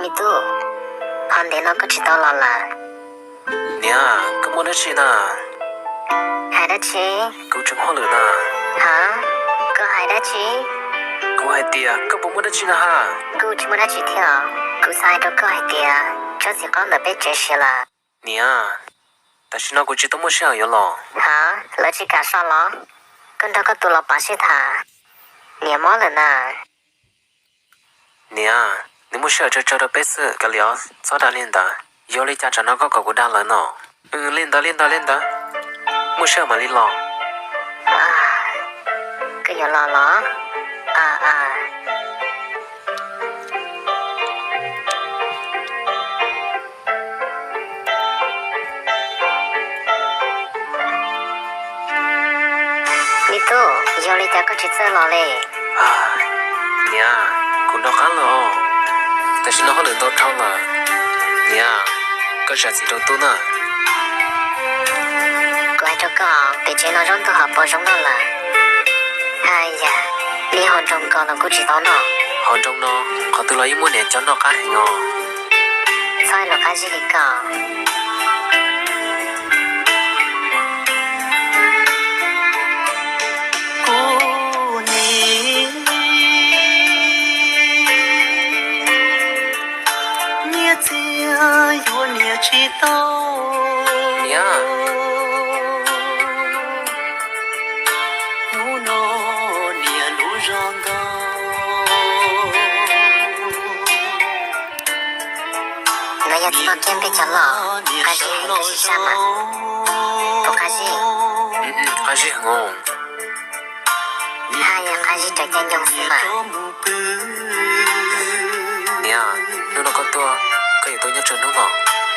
Me tub, ho ntev no koj tsis tau los lawm? Niam, koj muaj dab tsi na? Hais dab tsi? Kuv tseem hauj lwm na. Ha, koj hais dab tsi? Kuv hais tias koj puas muaj dab tsi na ha? Kuv tsis muaj dab tsi thiab. Kuv xav hais rau koj hais tias tsob txiv qaub ntawm peb tsev siav lawm. Niam, tam sim no kuv tsis tau muaj sij hawm yuav los. Ha, lawv tsis kam so los? Koj nrog koj tus los pav sib tham. Niam mob lawm na. Niam, nws muaj sij hawm tsawg tsawg rau peb xwb, kav liam, txhob dag li ntawd. Yog li cas tsam no koj kom kuv dag lawv no? Li ntawd, li ntawd, li ntawd. Muaj sij hawm mam li los. Koj yuav los los? Me tub, yog li cas koj tsis txawj los li? Niam, kuv nco qab lawm os. Tam sim no hauj lwm ntau dhau lawm. Niam, koj zam txim rau tub na. Kuv hais rau koj, pem tsev no zaub ntuj hauv paus zoo loj lawm. Haj yam, li hauv nroos nkaus los kuj tsis tau noj. Hauv nroos no, qhov twg los yeej muaj niam cov noj qab heev os. Txhob ua qab zib li koj. Kuv niam, nyiaj txiag yuav niam tsis tau. Niam, hnub no niam lub zog ntau. No yog txoj kiab peb cov loj, qab zib heev koj sim saib mas. Puas qab zib? Qab zib heev. Haj yam qab zib raws caij nyoog xwb mas. Niam, hnub no koj tuaj, koj yuav tau nyob tsawg hnub no?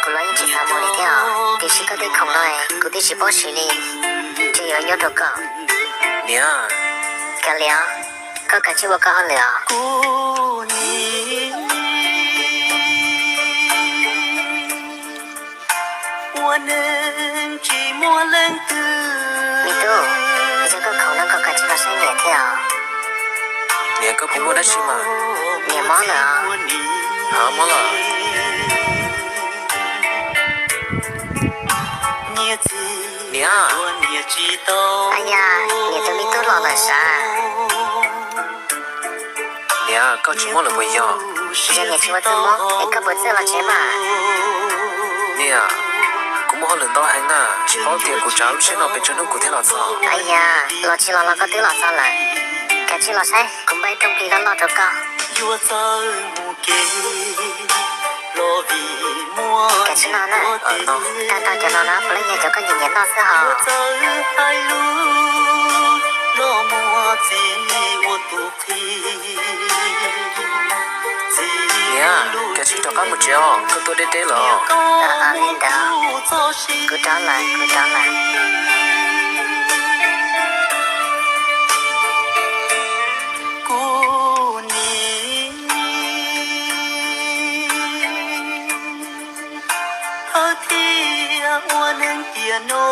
Kuv los yeej tsis xav mus li thiab os, tiam sis koj tej khoom no kuv twb tsis paub siv li, ntshe yuav nyuaj rau koj. Niam, kav liam, koj kav tsij ua koj hauj lwm os. Kuv niam, ua neeg tsis muaj leej twg. Me tub, yog koj khoom no koj kav tsij los saib niam thiab os. Niam, koj puas muaj dab tsi mas? Niam mob lawm os. Hov, mob lawm. Niam, niam tus me tub los lawm sav. Niam, koj tsis mob lawm puas yog? Yog niam tsis ua txuj mob es koj puas txawj los tsev mas? Niam, kuv muaj hauj lwm ntau heev na, tsis paub tias kuv tsav lub tsheb no pes tsawg hnub kuv thiaj los txog. Aya, los tsis los los koj twb los txog lawm. Kav tsij los saib, kuv npaj ib rooj plig loj loj rau koj. Yuav txawj mus kev los vim muaj, kav tsij no na. Tag nrho cov no no puav leej yog cov koj nyiam nyiam noj xwb hos. Yuav txawj hais lus los muaj txiv ua tus qhi. Niam, kav tsij rov qab mus tsev os, koj tuaj deb deb lawm. Li ntawd, kuv rov lawm, kuv rov lawm. Kuv niam, thawj thiaj ua neeg tiam no,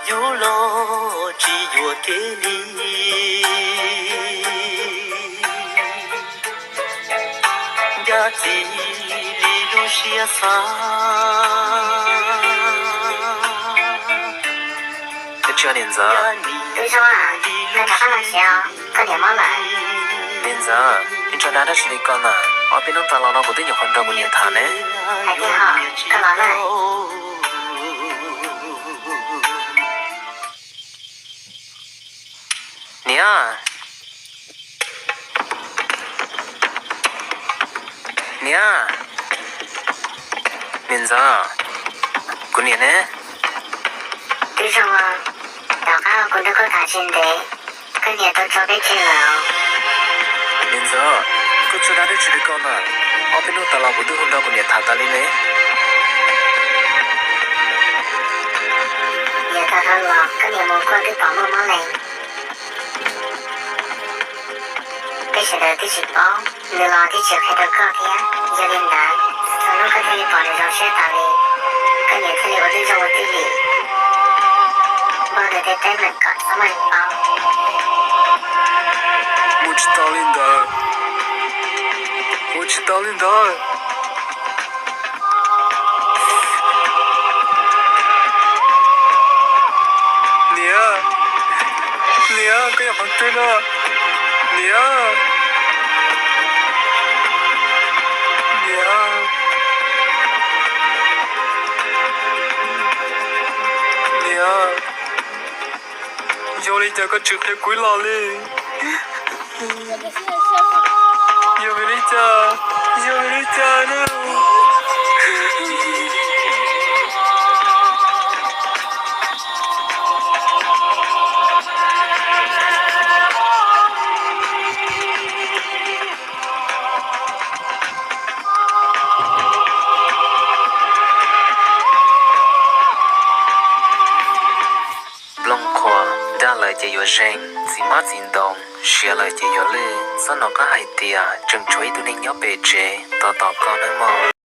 yus los tsis yuam kev li. Ncaj txiv li lub siab xav. Twb tsis niam ntxawm. Twb zoo, koj rov qab los tsev os, koj niam mob lawm. Niam ntxawm, ib tso dag dab tsi li koj na, ob peb hnub tas los no kuv twb nyuam qhuav nrog kuv niam tham ne. Hais tias ho, koj los na. Niam, niam, niam ntxawm, kuv niam ne? Twb zoo, tom qab kuv nrog koj tham tsis ntev, koj niam tau tso peb tseg lawm. Niam ntxawm, koj tso dag dab tsi li koj na, ob peb hnub tas los kuv twb hu nrog kuv niam tham tas li ne. Yav tag los koj niam mus kuaj twb pom muaj mob lees. Peb sawv daws twb tsis paub, nws los twb tsis qhia rau koj thiab. Yog li ntawd, txhua hnub koj thiaj li pom nws zoo siab tas li, koj niam thiaj li ua lub zoo ua tib li. Npog nws tej teeb meem kom txhob muaj neeg paub. Tsis tau li ntawd. Ua tsis tau li ntawd. Niam, niam, koj yog qhov twg no? Niam, niam, niam, yog li cas koj tsis qhia kuv los li? Yog vim li cas? Yog vim li cas na? Nplooj qhuav, dag lawm ces yuav zeeg, txiv hmab txiv ntoo, siav lawm ces yuav lwj. Txhob hnov qab hais tias tseem tshuav ib tug neeg nyob pem tsev tos tos koj nawb mog.